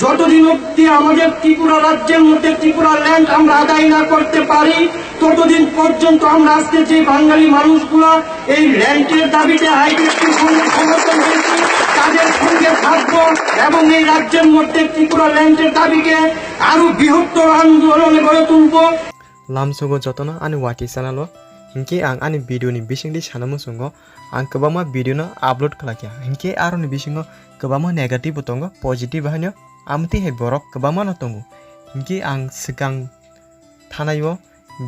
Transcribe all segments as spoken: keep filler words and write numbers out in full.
যতদিন অব্দি আমাদের ত্রিপুরা রাজ্যের মধ্যে ত্রিপুরা ল্যান্ড আমরা আদায় না করতে পারি, ততদিন পর্যন্ত আমরা আজকে যে বাঙালি মানুষগুলা এই ল্যান্ডের দাবিতে আইপিএফটির সঙ্গে সমর্থন হয়েছি, তাদের সঙ্গে থাকবো এবং এই রাজ্যের মধ্যে ত্রিপুরা ল্যান্ডের দাবিকে আরো বৃহত্তর আন্দোলনে গড়ে তুলবো। Lamsogo jotono ani wati channel o, hinkhe ang ani video ni bisingdi sana muchungo, ang kwbangma video no upload khlai kha, hinkhe aroni bisingo kwbangma negative bo tongo, positive haino amtwi hai borok kwbangma no tongo, hinkhe ang swkang thanai o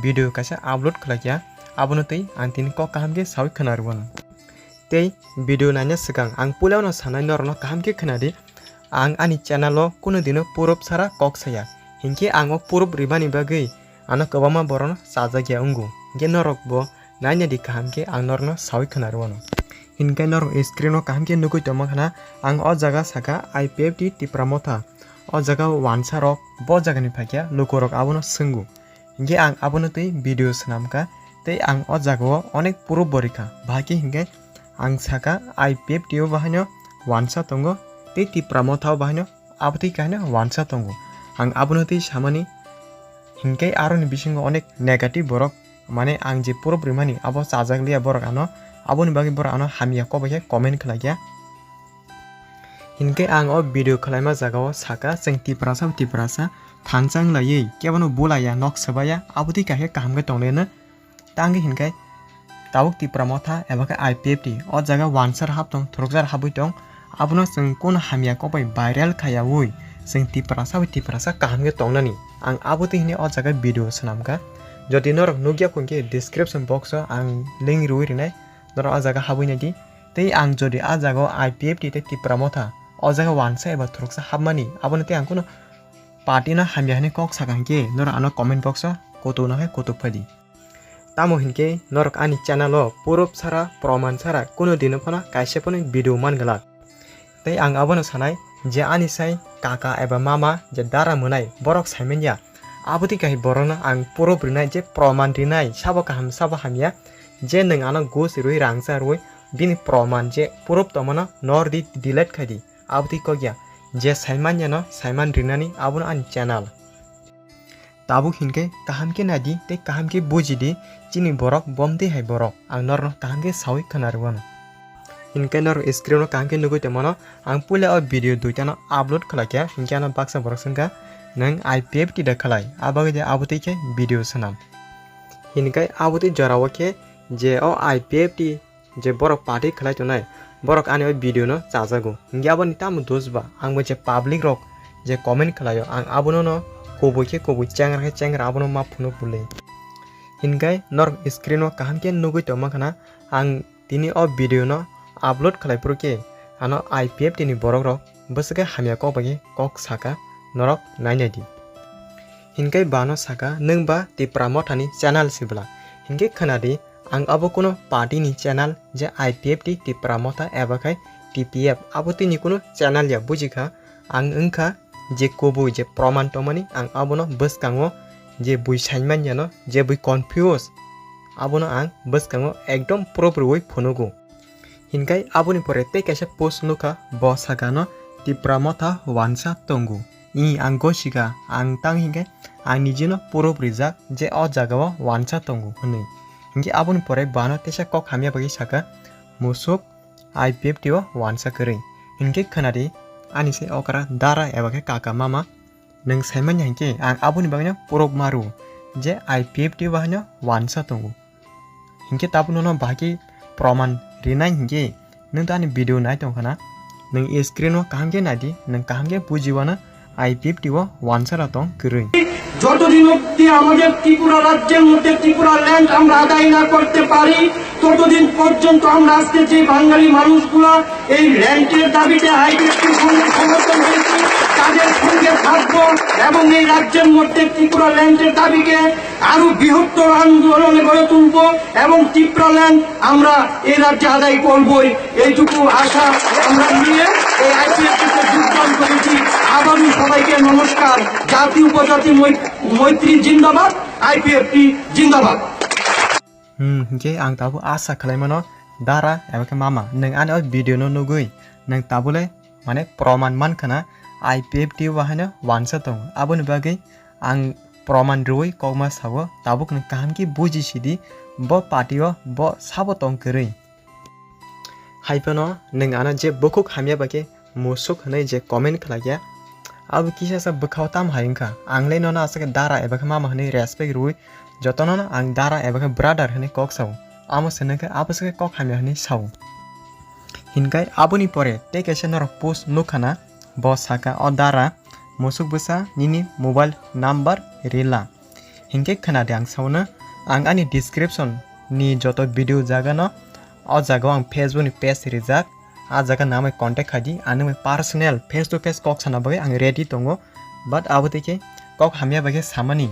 video kaisa upload khlai kha, abono twi ang tini kok kaham khe sawi khwna rwano. Tei video naina swkang ang puila no sanai norokno kaham khe khwnadi, ang ani channel o kunu dino purub sara kok saya, hinkhe ang o purub rimani bagwi ano kwbangma borokno chajakya wngo, hinkhe norok bo naina di kaham khe ang norokno sawi khwna rwano. Hinkhe norok screen o kaham khe nugwi tongma khna, ang o jaga saka I P F T Tipra Motha, o jaga wansa rok bo jagani phaikya lukurok abono swngo. Hinkhe ang abono twi video swnamkha, tei ang o jagao onek purub bo rikha. Bahai khe hinkhe ang saka I P F T o bahaino wansa tongo, tei Tipra Motha o bahaino abotwi kahaino wansa tongo. Ang abono twi samani hinkhe aroni bisingo onek negative borok, mane ang je purub rimani abo chajakliya borok ano, aboni bagwi borok ano hamya kok bai khe comment khlaikha. Hinkhe ang o video khwlaima jagao saka, chwng Tiprasa bai Tiprasa thansa wnglaiwi kebono bulaiya, nok swbaiya, abotwi kaisa kaham khe tonglaino. Tangwi hinkhe tabuk Tipra Motha eba khe I P F T o jaga wansar hap tong, thurukjar habwi tong, abono chwng kunu hamya kok bai viral khaiyaui chwng Tiprasa bai Tiprasa kaham khe tongnani. Ang abotwi hwnwi o jaga video swnamkha. Jodi norok nukya kho hinkhe description box o ang link rwui rwnai, norok o jaga habwi naidi. Tei ang jodi a jagao I P F T tei Tipra Motha o jaga wansa eba thuruksa hapmani, abono tei ang kunu party no hamya hwnwi kok sakha hinkhe norok ano comment box o kutuk no khe kutuk phaidi. Tamo hinkhe norok ani channel o purub sara, proman sara kunu dino phano kaisa phano video man glak. Tei ang abono sanai je ani sai kaka eba mama je dara mwnai borok saimanya, abotwi kahi borokno ang purub rinai je proman rinai sabo kaham sabo hamya, je nwng ano gus rwi rangcha rwi bini proman je purub tongmano nor di, delete khai di, abotwi kokya je saimanyano saiman rinani abono ani channel. Tabuk hinkhe kaham khe naidi tei kaham khe bujidi, chini borok bomtwi hai borok, ang norokno kaham khe sawi khwna rwano. Hinkhe norok screen o kaham khe nugwi tongmano, ang puila o video duitano upload khlaikha, hinkhe ano baksa borok swngkha, "Nwng I P F T da khlai?" Abagwi de abotwi khe video swnam. Hinkhe abotwi jorao khe je o I P F T je borok party khlai tongnai, borok ani o video no chajago. Hinkhe aboni tamo dos ba? Ang bo je public rok je comment khlaio, ang abono no kubui khe kubui, chengra khe chengra, abono ma phunuk bwlwi. Hinkhe norok screen o kaham khe nugwi tongma khna, ang tini o video no upload khlai phuru khe ano I P F T ni borok rok bwswk khe hamya kok bai khe kok saka, norok nainai di. Hinkhe bano saka, "Nwng ba Tipra Motha ni channel se bwla?" Hinkhe khwnadi, ang abo kuno party ni channel je I P F T Tipra Motha eba khai T P F, abo tini kuno channel ya, bujikha. Ang wngkha je kubui je proman tongmani, ang abono bwskango je bui saimanyano, je bui confuse, abono ang bwskango ekdom proof rwui phunugo. Hinkhe aboni pore tei kaisa post nukha, bo sakano Tipra Motha wansa tongo. I ang gosika, ang tang hinkhe ang nijino proof rijak je o jagao wansa tongo hwnwi. Hinkhe aboni pore bano teisa kok hamya bagwi saka, "Musuk, I P F T o wansa kwrwi." Hinkhe khwnadi, ani se okra dara eba khe kaka mama, nwng saimanya hinkhe ang aboni bagwino proof maru je I P F T o bahaino wansa tongo. Hinkhe tabuk nono bahai khe proman rinai hinkhe nwng to ani video nai tongkha na, nwng screen o kaham khe naidi, nwng kaham khe bujiwano I P F T o wansa ra tong kwrwi. যতদিন অব্দি আমাদের ত্রিপুরা রাজ্যের মধ্যে ত্রিপুরা ল্যান্ড আমরা আদায় না করতে পারি, ততদিন পর্যন্ত আমরা আজকে যে বাঙালি মানুষগুলা এই ল্যান্ডের দাবিতে আইপিএফটির সঙ্গে সমর্থন হয়েছি, তাদের সঙ্গে থাকবো এবং এই রাজ্যের মধ্যে ত্রিপুরা ল্যান্ডের দাবিকে আরো বৃহত্তর আন্দোলনে গড়ে তুলবো এবং ত্রিপুরা ল্যান্ড আমরা এই রাজ্যে আদায় করবই, এইটুকু আশা আমরা নিয়ে এই আইপিএফটিতে যোগদান করেছি। আবারও সবাইকে নমস্কার। জাতি উপজাতি মই-, মৈত্রী জিন্দাবাদ, আইপিএফটি জিন্দাবাদ। Hmm, hinkhe ang tabuk asa khlaimano, dara eba khe mama, nwng ani o video no nugwi nwng tabule mane proman mankha na, I P F T o haino wansa tongo. Aboni bagwi ang proman rwui kokma sao, tabuk nwng kaham khe buji sidi, bo party o bo sabo tong kwrwi. Hai phano nwng ano je bukhuk hamya bai khe musuk hwnwi je comment khlai khe, abo kisa sa bwkhao tamo hai wngkha. Ang le nono aswk dara eba khe mama hwnwi respect rwui, jotono no ang dara eba khe brother hwnwi kok sao. Amo se nokhe abo se khe kok hamya hwnwi sao. Hinkai aboni pore tei kaisa norok post nukha na, bo saka, "O dara, musuk bwsa nini mobile number rila." Hinkhe khwnadi ang sauna, ang ani description ni joto video jaga no, o jaga o ang Facebook ni page rijak, a jaga namai contact khaidi, ani mai personal face to face kok sana bagwi ang ready tongo, but abo tei khe kok hamya bai khe samani,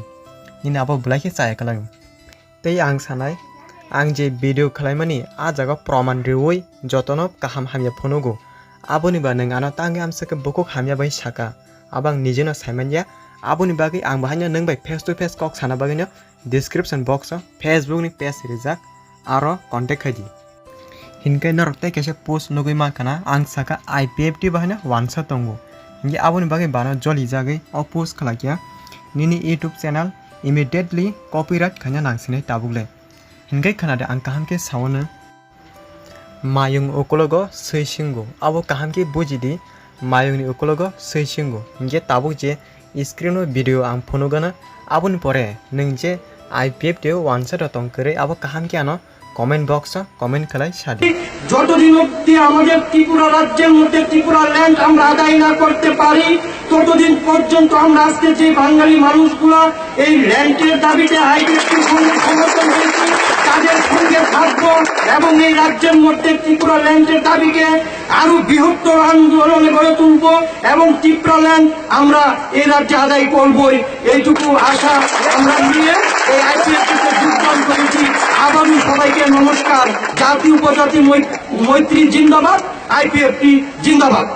nini abo belai khe chaya kwlaio. Tei ang sanai, ang je video khlaimani a jaga proman riui jotono kaham hamya phunugo. Aboni ba nwng ano tangwi amsa khe bukhuk hamya bai saka. Abo ang nijeno saimanya. Aboni bagwi ang bahaino nwng bai face to face kok sana bagwino description box o Facebook ni page rijak, aro contact khaidi. Hinkai norok tei kaisa post nugui mankha na, ang saka I P F T bahaino wansa tongo. Hinkhe aboni bagwi bana joli jagwi o post khlai kha, "Nini YouTube channel immediately copyright khaina nangsinai tabuk le." Hinkhe khwnadi ang kaham khe sao no, "Mayung ukulogo swi singo." Abo kaham khe buji di, mayungni ukulogo swi singo. Hinkhe tabuk je screen o video ang phunugana, aboni pore nwng je I P F T o wansa da tong kwrwi, abo kaham khe ano comment box o comment khlai sadi. যতদিন অবধি আমাদের ত্রিপুরা রাজ্যের মধ্যে ত্রিপুরা ল্যান্ড আমরা আদায় না করতে পারি, ততদিন পর্যন্ত আমরা আজকে যে বাঙালি মানুষগুলা এই ল্যান্ডের দাবিতে আইপিএফটির সঙ্গে সমর্থন দিয়েছি, তাদের সঙ্গে থাকবো এবং এই রাজ্যের মধ্যে ত্রিপুরা ল্যান্ডের দাবিকে আরো বৃহত্তর আন্দোলনে গড়ে তুলবো এবং ত্রিপুরা ল্যান্ড আমরা এই রাজ্যে আদায় করবই। এইটুকু আশা আমরা নিয়ে এই আইপিএফটিতে যোগদান করেছি। আবারও সবাইকে নমস্কার। জাতি উপজাতি মই-, মৈত্রী জিন্দাবাদ, আইপিএফটি জিন্দাবাদ।